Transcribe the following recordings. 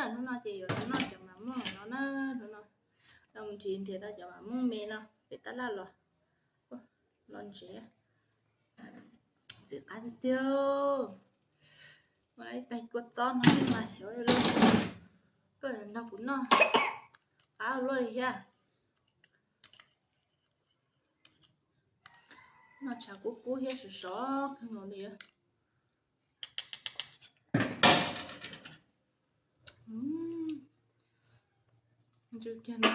Hnub no ces yuav los noj cov mas mooj no na, hnub no los mus nrhiav nrhiav tau cov mas mooj me no pem tab laj los, los nrhiav. Ntxim qab tiag tiag. Muaj ib tais kua txob no mas xyov li, koj nrog kuv noj qab luaj li thiab. Noj tshav kub kub thiab sov sov kawg nkaus li. Ntsw kiag no.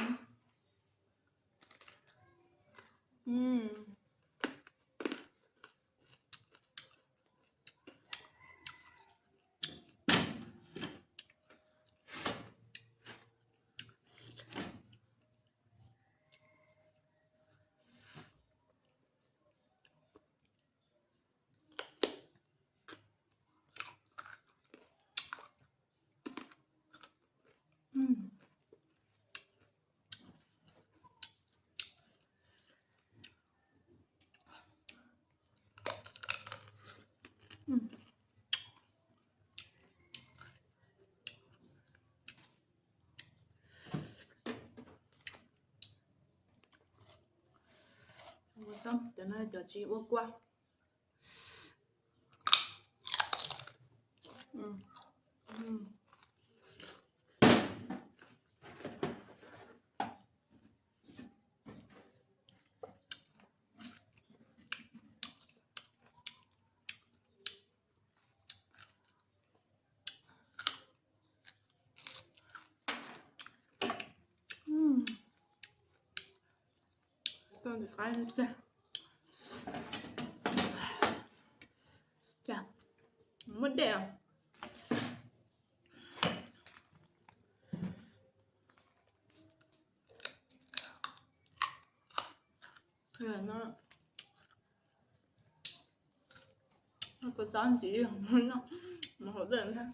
Cov no cov tsis ua kua. Muab dej. Kua txob ntxiv, mus hauv dej thiab.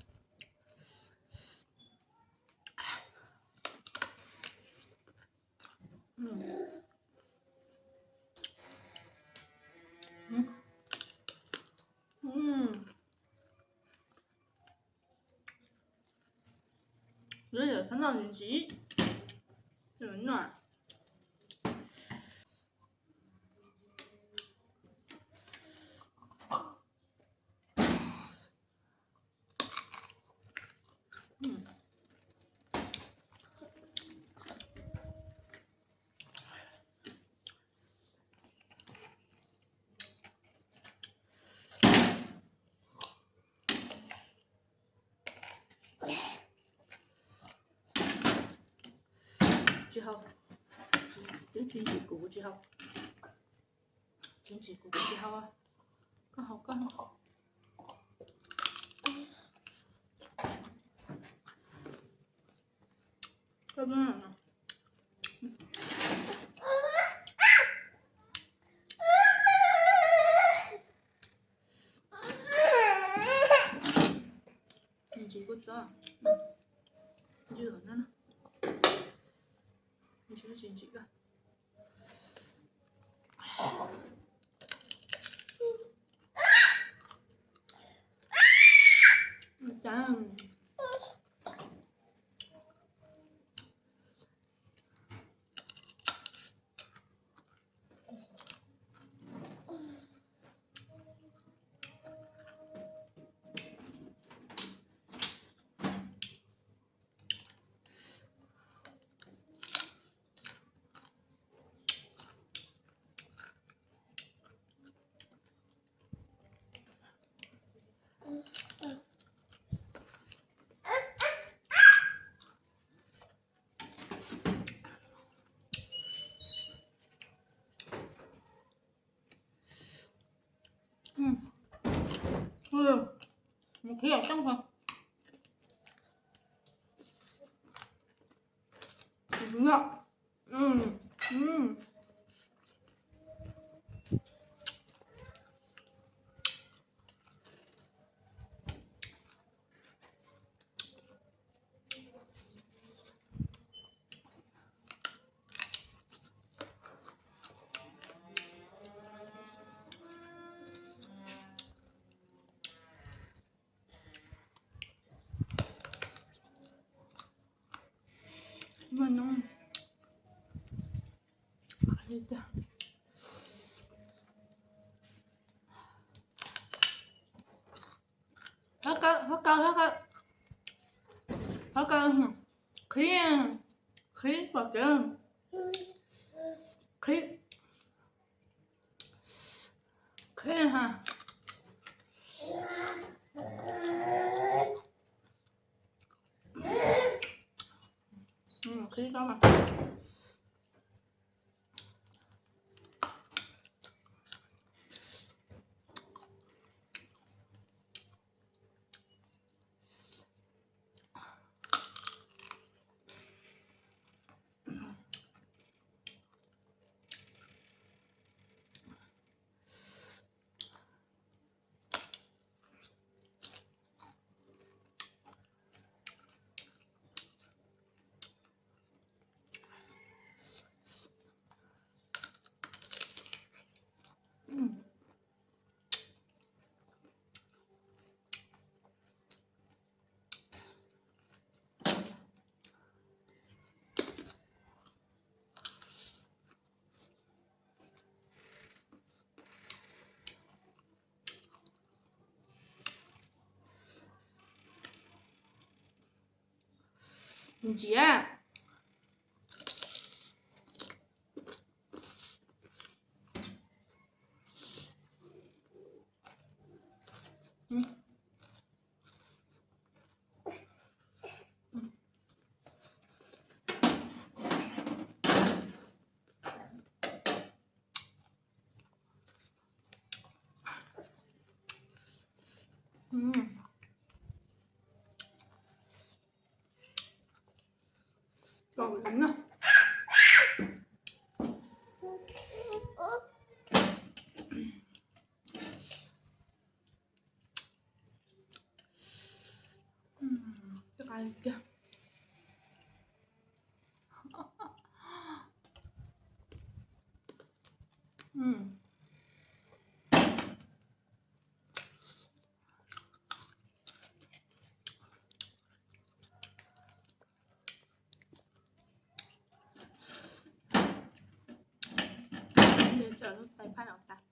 Lawv yog txhob noj ntxiv ntxiv, noj. Tsis haus. Twb tsis ntsim kuv, kuv tsis haus. Tsis ntsim kuv, kuv tsis haus. Koj haus, koj haus. Ntsim kuj txob. Ntsim no, ntsim ntsim koj. Mus khiav coob kawg. Maj nyob. Thov kaw, thov kaw, thov kaw. Thov kaw. Qhib, qhib pom kev. Qhib, qhib ha. Qhib tau mas. Ntsia. Tais phaj no tas.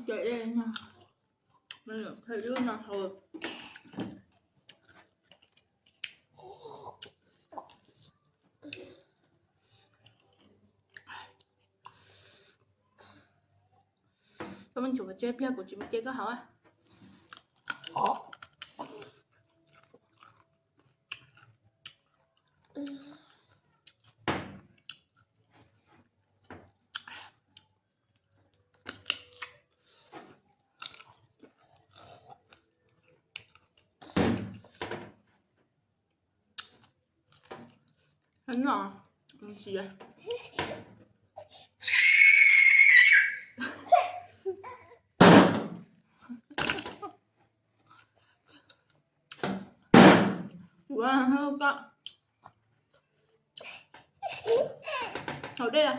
Cov dej no, thaum ub no hau. Koj muab nchuav pov tseg pliag, kuv tsis mus ce koj haus. No, ntsia. Ua, koj haus dej.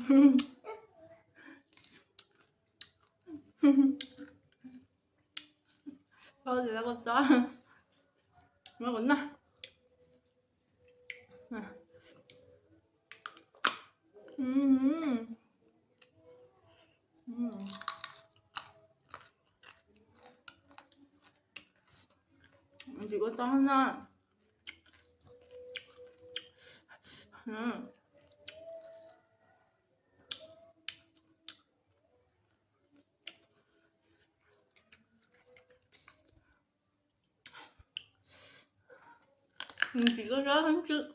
Koj tsis tau koj txob, muab kuv noj. Tsis ua tau no. Tsis ua tau no.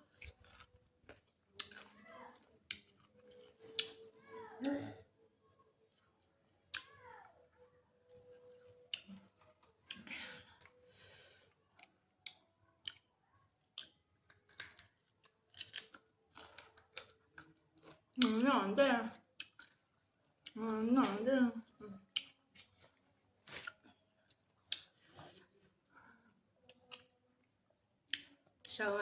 Noj ntej, noj ntej. Saw.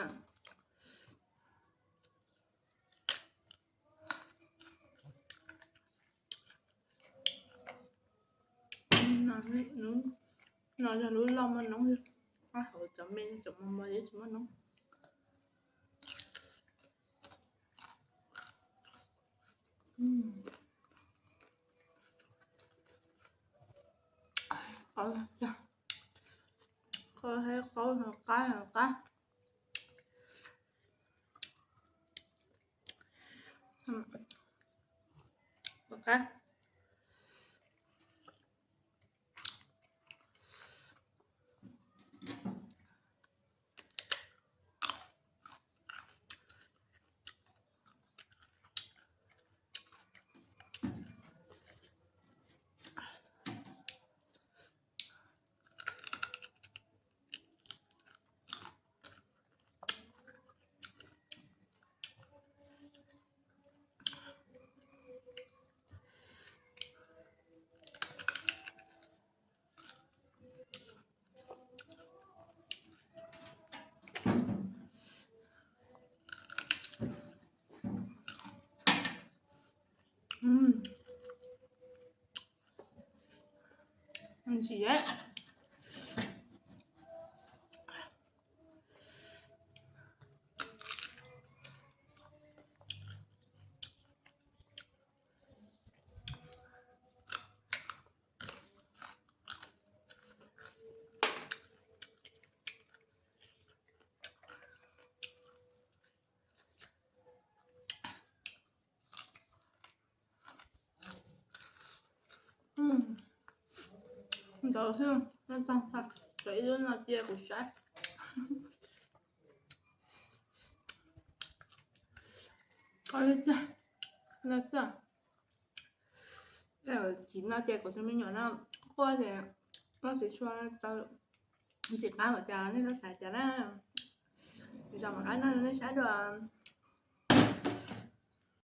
No yog lub loj muaj noob, hauv cov me cov mos mos yeej tsis muaj noob. Qaub, qaub, qab qab. Qab. Ntsim. Ntau xwb, noj tag, tshuav ib lub no cia kuv saib. Noj xwb, tsis noj ces kuv tus me nyuam no quaj ces noj tsis tshua tau ntxim qab, ua cas nej tau xav cas na. Kuv zam mam qab noj rau nej saib dua.